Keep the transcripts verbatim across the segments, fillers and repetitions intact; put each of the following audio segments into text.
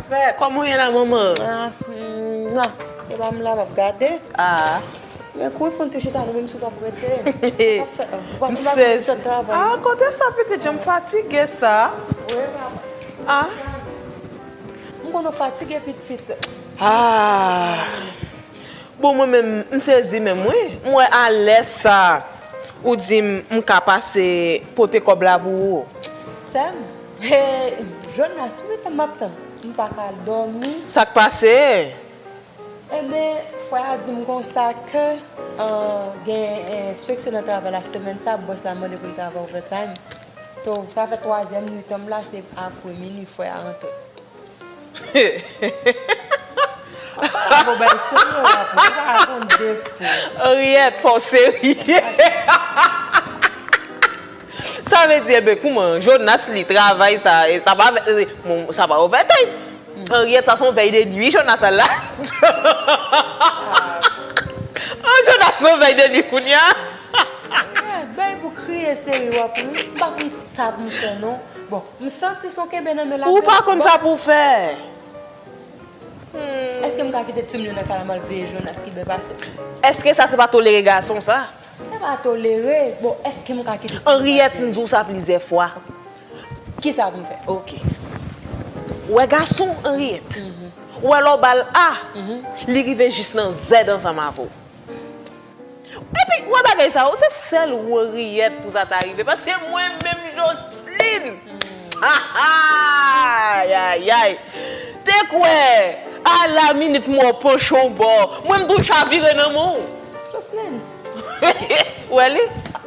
Fè. Kòman w ye la, manman? Ah, hmm, non. E pa m la, m ap gade. Ah. Men kouri fè yon ti chita, nou menm si w p ap rete. W ap fè, w ap M fè sezi. Sèt travay. Ah, kote sa, pitit? Jan m fatige sa. Wi, papa. Ah. M konnen w fatige, pitit. Ah. Bon, mwen menm, m sezi menm, wi. M wè alèz sa ou di m, m ka pase pote kòb la pou ou. Sè m, he, Jonas, wi, tann m ap tann. M pa ka dòmi. Sa k pase? Enben, frè a di m konsa ke, ah, gen enspeksyon nan travay la semèn sa, bòs la mande pou l travay overtime. So, sa fè twazyèm nwit an m la, se apre minui frè a rantre. Papa, bon, bay serye, w ap, w pa konn defo. Henriette, fò w serye. Sa vle di, enben, kouman? Jonas, li travay sa, e sa pa, e, bon, sa pa overtime. Henriette, sa se yon vèy de nui, Jonas, al la. Oh, Jonas, nan vèy de nui, kounye a. Eh, bay pou kriye, serye, w ap ri. M pa konn sa pou m fè, non. Bon, m santi se yon kenbe nan men l ap Ou pa fè. Konn Bon. Sa pou w fè. Hmm. Èske m ka kite timoun yo nan kay la, m al veye Jonas ki byen pase? Èske sa se pa tolere gason, sa? Se pa tolere. Bon, èske m ka kite timoun yo Henriette, al veye? M di w sa plizyè fwa. Kisa pou m fè? Ok. Ou wè gason, Henriette? Mhm. Ou wè lè w ba l A, Mhm. Li rive jis nan Z ansanm avè w. Epi, wè bagay sa yo, se sèl ou Henriette pou sa ta rive, paske mwen menm Joseline, ayayay, te kwè, a la minit mò panche yon bò, mwen m tou chavire nan men w. Joseline. Ou wè li?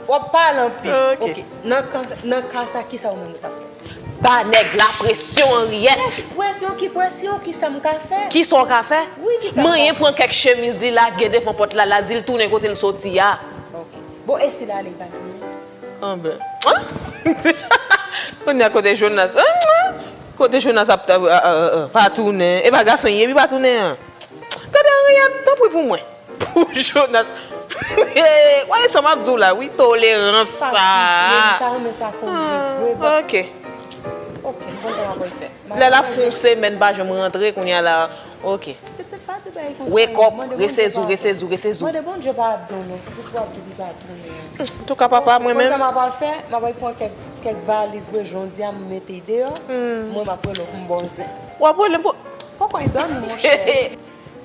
W ap pale anpil. Ok. Ok. Nan ka, nan ka sa, kisa ou menm ou t ap fè? Ba nèg la presyon, Henriette. Presyon ki presyon? Kisa m ka fè? Kisa w ka fè? Wi, kisa m ka fè? Manyen pran kèk chemiz li lage devan pòt la, la di l tounen kote l soti a. Ok. Bon, e si l ale, li pa tounen? Anben. An? Kounye a kote Jonas? An? Kote Jonas ap ta-, a, a, a, a, pa tounen? E pa gason li ye, li pa tounen an? Gade Henriette, tanpri pou mwen. Pou Jonas. Wè sa m ap di w la, wi, tolerans sa. Fatige, m ta renmen sa konn vre, vre, bon. Ok. Ok, m konn sa m ap fè. Lè l ap fè yon semèn pa janm rantre, kounye a la, ok. Pitit pa di bagay konsa. Wake up, resezi w, resezi w, resezi w. Mande Bondye padon non, pou tout w ap di li pa tounen. Antouka, papa, mwen menm. Konn sa m ap al fè, m ap al pran kèk, kèk valiz mwen jodi a, m mete deyò. Hmm. Mwen, m ap rele w pou m ba w zen. W ap rele m pou Poko e dòmi, monchè.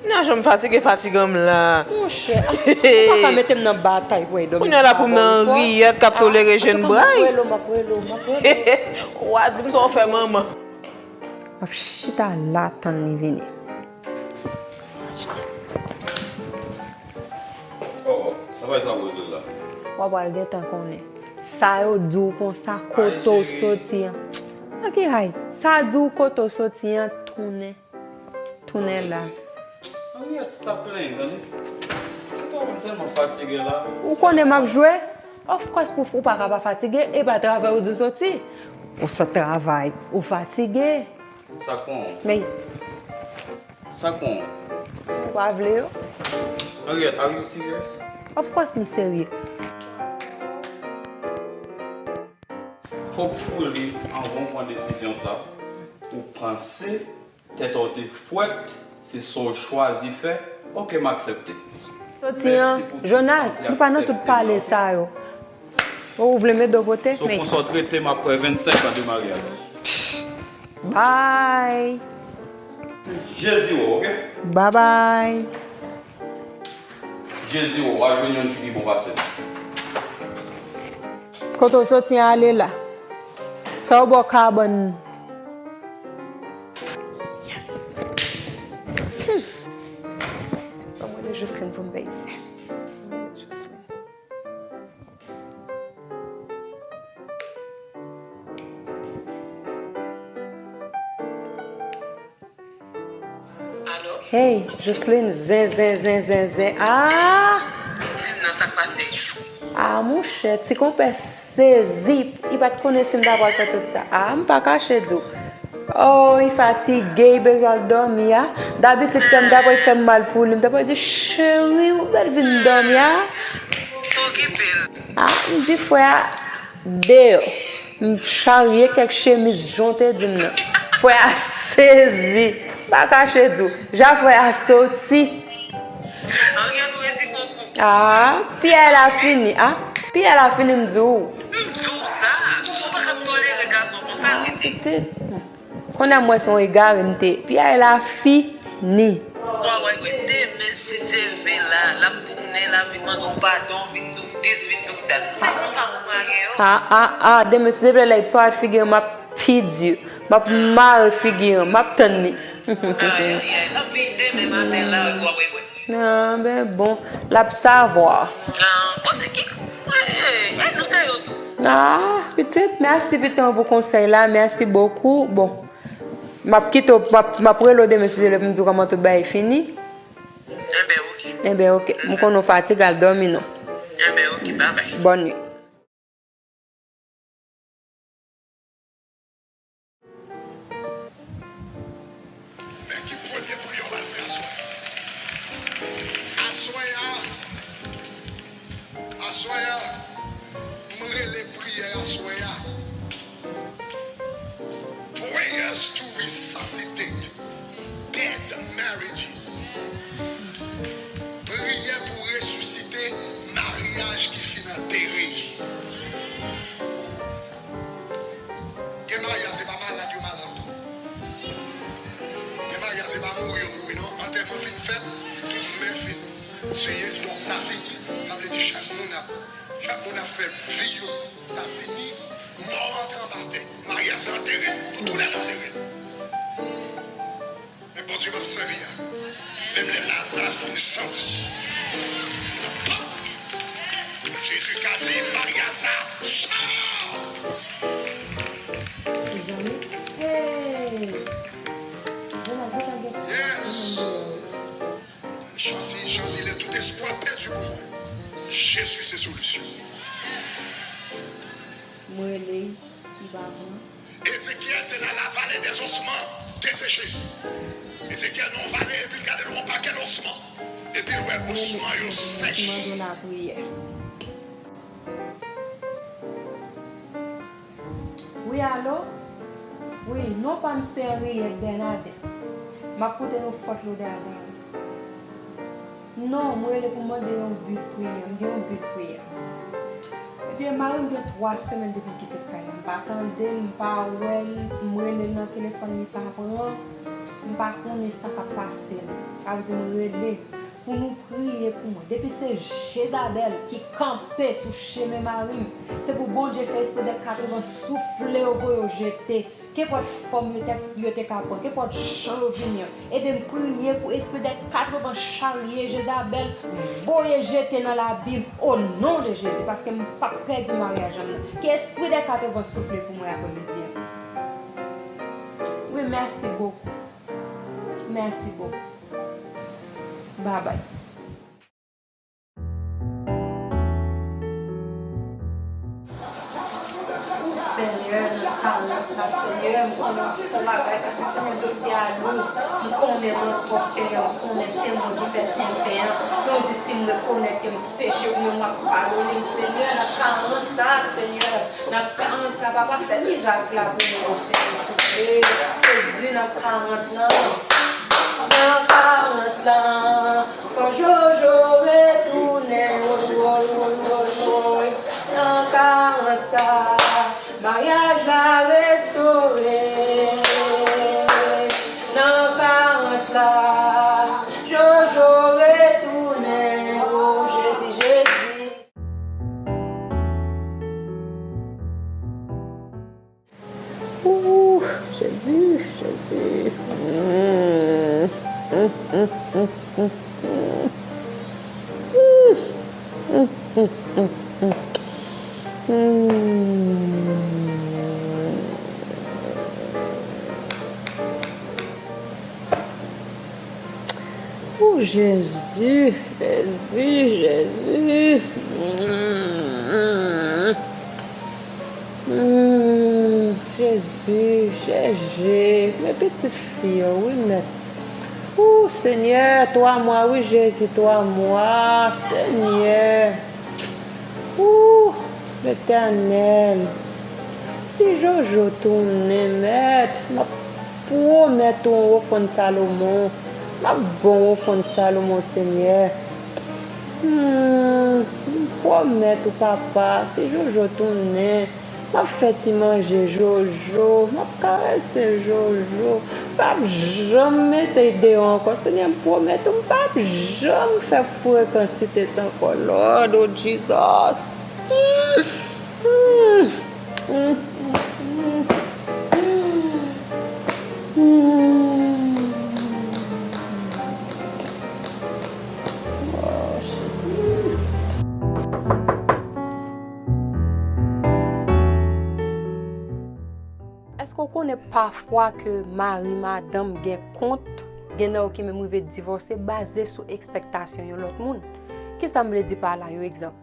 Nan jan m fatige, fatigan m la. Monchè, ah, ou pa ka mete m nan batay pou e dòmi. Kounye a la pou m nan Henriette k ap tolere jèn bray. Antouka, m ap rele w, m ap rele w, m ap rele w. W a di m sa w fè manman. M ap chita la tann li vini. Oh, oh, sa pa sa w rele la. W ap al gentan konnen. Sa yo di w konsa, kote w soti an. An ki hay? Sa di w kote w soti an, tounen. Tounen la. Henriette, stop playing, tande. Sèt a, mwen tèlman fatige la. Ou konnen m ap jwe? Of course, pou ou pa ka pa fatige, e pa travay ou di w soti. Ou sot travay, ou fatige. Sa kon? Men. Sa kon? Ou pa vle yo? Henriette, are you serious? Of course, m serye. Hopefully, anvan w pran desizyon sa, ou panse tèt ou te fwèt, se sa w chwazi fè, ok, m aksepte. Soti an, Jonas, nou pa nan tout pale sa yo. Ou vle m ede w pote? So, men konsa w trete m apre vennsenk an de maryaj. Bye. Jezi wè w, ok? Bye bye. Jezi wè w, w a jwenn youn ki pi bon pase m. Kote w soti an ale la. Sa yo ba w kabann. Yes. Hmm. Ban m rele Jocelyn pou m peye sa. Ban m rele Jocelyn. Alo? Hey, Jocelyn, zen, zen, zen, zen, zen. Ah! Di m non, sa k pase? Ah, monchè, ti konpè sezi. Li pa t konnen si m ta pral fè tout sa. Ah, m pa kache di w. Oh, li fatige, li bezwen al dòmi a. Dabitid, kè m ta pral fè m mal pou li. M ta pral di, cheri, ou bèl vin dòmi a. Sa w okipe l? Ah, m di frè a, deyò. M charye kèk chemiz jan w te di m nan. Frè a sezi. M pa kache di w. Jan frè a soti. Anryen tou resi bokou. Ah, piyay la fini. Ah, piyay la fini, m di w. M di w sa. Ou pa ka tolere gason konsa, ah, rete. Pitit. Kounye a m wè se yon egare m te. Piyay la fini. Wa wè, wè, demen, si Dye vle, la, l ap tounen, l ap vin mande w padon, vin di w dis, vin di w dat. Se konsa moun marye yo. Ah, ah, ah, demen, si Dye vle, lè y pa figi m ap pi di. M ap mare figi an, m ap tann li. Ay, ay, ay, l ap vini demen maten la, w ap wè, wè. Ah, ben bon, l ap savwa. Ah, kote ki, eh, eh, nou se yo tou. Ah, pitit, mèsi pitit pou konsèy la, mèsi bokou. Bon, m ap kite w, m ap, m ap rele w demen si Dye vle pou m di w kòman tout bagay fini. Enben, oke. Enben, oke. M konnen w fatige, al dòmi non. Enben, oke, babay. Bòn nuit. Men ki premye priyè w pral fè aswè a? Aswè a, aswè a, m rele priyè aswè a. Prayers to resuscitate dead marriages. Priyè pou resisite maryaj ki fin antere. Gen maryaj, se pa malad yo malad pou. Gen maryaj, se pa mouri yo mouri, non. Antèman fin fèt, tout men fin siye, bon, sa fini. Sa vle di chak moun ap, chak moun ap fè vi yo. Sa fini, mò antre anba tè. Maryaj la antere, nou tou lè n antere. Men Bondye m ap sèvi a, menm lè Laza fin santi, Jezi ka di, Maryaza, sò! Mezanmi, hey! Jonas, gentan gen... Yes! Chanti, chanti, lè tout espwa pèdi pou mwen, Jezi se solisyon. M rele, li pa pran. Ezekyèl te nan lavale dèzosman deseche. Ezekyèl nan yon vale, epi l gade l wè yon pakèt osman. Epi l wè osman yo sèch. Mande w lapriyè. Wi, alo? Wi, non pa m se Henriette Bernadette. M ap koute nou Fort Lauderdale. Non, mwen rele pou mande yon bi priyè. M gen yon bi priyè. Ebyen, mari m gen twa semèn depi l kite kay la. M pa tande l, m pa wè l, m rele l nan telefòn, li pa pran. M pa konnen sa k ap pase l. Sa vle di m rele pou nou priye pou mwen. Depi se Jezabèl ki kanpe sou chemen mari m, se pou Bondye fè espri dè katrevan soufle yo voye yo jete. Kenpòt fòm yo te, yo te ka pran, kenpòt jan yo vini an, ede m priye pou espri dè katrevan charye Jezabèl voye jete nan labim, o non de Jezi, paske m p ap pèdi maryaj an m nan. Ke espri dè katrevan soufle pou mwen aprèmidi an. Wi, mèsi bokou. Mèsi bokou. Babay. O Senyè, nan karant sa, Senyè, m konnen w fè bagay, paske, Senyè, dosye a lou. M konnen nan kò, Senyè, m konnen se mwen ki fè tenten an. Men w di si m rekonèt ke m peche, ou menm w ap padone m, Senyè, nan karant sa, Senyè, nan karant sa, papa, fè mirak la pou mwen, Senyè, souple. Jezi, nan karant lan, nan karant lan. Fò Jojo retounen, woy, woy, woy, woy, woy. Nan karant sa, maryaj la restore. Nan karant la, Jojo retounen, o Jezi, Jezi. Ooh, Jezi, Jezi. Mm, mm, mm, mm, mm, mm. Mm, mm, mm, mm, mm. Mm. Ooh, Jezi, Jezi, Jezi. Mm, mm. Hmm, Jezi, Jezi, men pitit fi yo, wi, mèt. Ooh, Senyè, twa mwa, wi, Jezi, twa mwa, Senyè. Ooh, Letènèl, si Jojo tounen, mèt, m ap Pwomèt ou yon ofrann Salomon. M ap ba w yon ofrann Salomon, Senyè. Hmm, m pwomèt ou, papa, si Jojo tounen, m ap fè ti manje Jojo, m ap karese Jojo. M p ap janm mete l deyò ankò, Senyè, m pwomèt ou, m p ap janm fè frekansite sa ankò, Lord, oh Jesus. Hmm, hmm, hmm, hmm. Èske w konnen pafwa ke mari, madanm gen kont, gen nan yo ki menm rive divòse baze sou ekspektasyon yon lòt moun? Kisa m vle di pa la? Yon egzanp.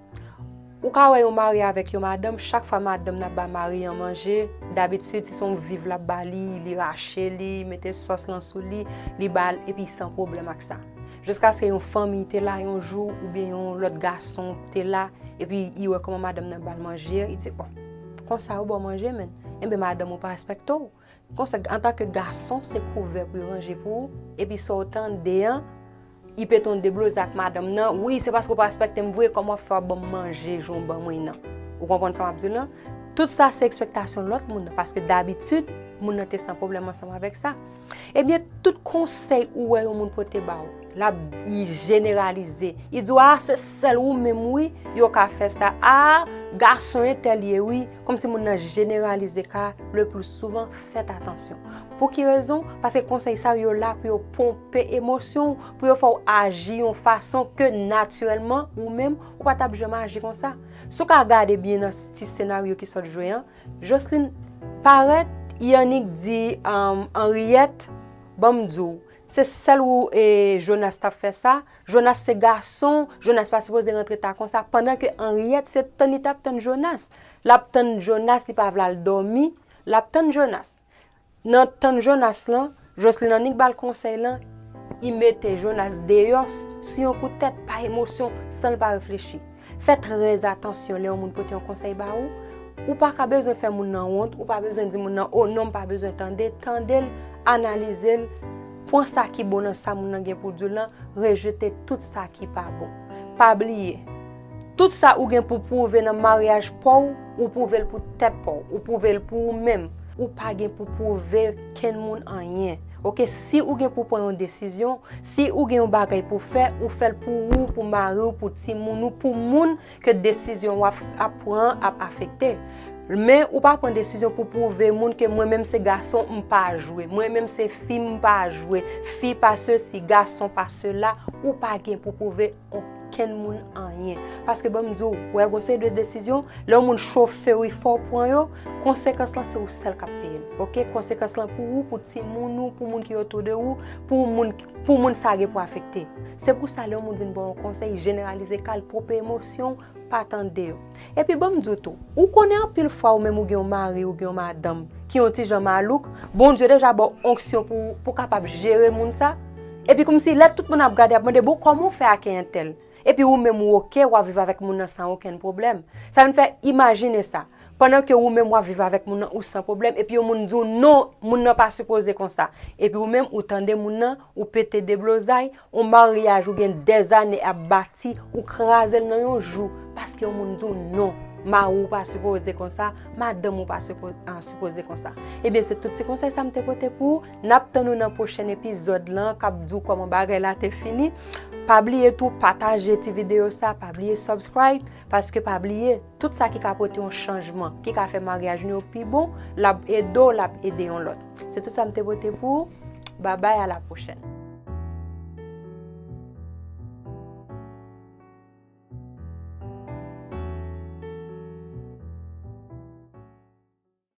Ou ka wè yon mari avèk yon madanm, chak fwa madanm nan ap ba mari an manje, dabitid, si se yon viv l ap ba li, li rache li, mete sòs lan sou li, li ba l, epi san pwoblèm ak sa. Jiskaske yon fanmi te la yon jou, oubyen yon lòt gason te la, epi li wè kòman madanm nan ba l manje, li di, "Bon, konsa yo ba w manje, men, enben madanm ou pa respekte w." Konsa, antanke gason, se kouvè pou yo ranje pou ou, epi sa w tande an, li pete yon deblozay ak madanm nan, "Wi, se paske w pa respekte m vre, kòman w ap fè w ap ban m manje jan w ban mwen nan?" Ou konprann sa m ap di w lan? Tout sa se ekspektasyon lòt moun nan, paske dabitid, moun nan te san pwoblèm ansanm avèk sa. Ebyen, tout konsèy ou wè yon moun pote ba w, l ap, li jeneralize. Li di w, "A, se sèl ou menm, wi, yo ka fè sa. A, gason entèl ye, wi." Kòmsi moun nan jeneralize ka, le pli souvan, fèt atansyon. Pou ki rezon? Paske konsèy sa yo la pou yo ponpe emosyon w, pou yo fè w aji yon fason ke natirèlman, ou menm, ou pa t ap janm aji konsa. Si w ka gade byen nan ti senaryo ki sot jwe an, Jocelyn parèt, Yannick di, um, Henriette, "Ban m di w, se sèl ou e Jonas t ap fè sa. Jonas se gason, Jonas pa sipoze rantre ta konsa." Pandan ke Henriette se tann li t ap tann Jonas. L ap tann Jonas, li pa vle al dòmi, l ap tann Jonas. Nan tann Jonas lan, Jocelyn annik ba l konsèy lan, li mete Jonas deyò sou yon kout tèt, pa emosyon, san l pa reflechi. Fè trè atansyon lè yon moun pote yon konsèy ba ou. Ou pa ka bezwen fè moun nan wont, ou pa bezwen di moun nan, "O non, m pa bezwen tande." Tande l, analize l, pran sa ki bon nan sa moun nan gen pou di w lan, rejete tout sa ki pa bon. Pa bliye, tout sa ou gen pou pwouve nan maryaj pa w, ou pwouve l pou tèt pa w, ou pwouve l pou ou menm. Ou pa gen pou pwouve kenn moun anyen. Oke, si ou gen pou pran yon desizyon, si ou gen yon bagay pou fè, ou fè l pou ou, pou mari w, pou timoun ou, pou moun ke desizyon w ap, ap pran an ap afekte. Men ou pa pran desizyon pou pwouve moun ke mwen menm se gason, m pa jwe. Mwen menm se fi, m pa jwe. Fi pa sesi, gason pa sela. Ou pa gen pou pwouve okenn moun anyen. Paske ban m di w, wè, gon seri de desizyon, lè yon moun chofe w, fò w pran yo, konsekans lan se ou sèl k ap peye l. Oke? Konsekans lan pou ou, pou timoun ou, pou moun ki otou de ou, pou moun, pou moun sa gen pou afekte. Se pou sa, lè yon moun vin ba w yon konsèy, jeneralize ka l, ponpe emosyon w, pa tande yo. Epi ban m di w tou, ou konnen anpil fwa ou menm ou gen yon mari, ou gen yon madanm ki yon ti jan malouk, Bondye deja ba w onksyon pou, pou kapab jere moun sa. Epi kòmsi lè tout moun ap gade, ap mande, "Bon, kòman w fè ak entèl?" Epi ou menm ou oke, w ap viv avèk moun nan san okenn pwoblèm. Sa vin fè, imajine sa. Pandan ke ou menm w ap viv avèk moun nan, ou san pwoblèm, epi yon moun di w, "Non, moun nan pa sipoze konsa." Epi ou menm, ou tande moun nan, ou pete deblozay, yon maryaj ou gen dèzane ap bati, ou kraze l nan yon jou, paske yon moun di w, "Non, mari w pa sipoze konsa, madanm ou pa sipo-, a, sipoze konsa." Ebyen, se tout ti konsèy sa m te pote pou ou. N ap tann ou nan pwochèn epizòd lan, k ap di w kòman bagay la te fini. Pa bliye tou pataje ti videyo sa, pa bliye subscribe, paske pa bliye, tout sa ki ka pote yon chanjman, ki ka fè maryaj nou yo pi bon, l ap ede w, l ap ede yon lòt. Se tout sa m te pote pou ou. Babay, a la pwochèn.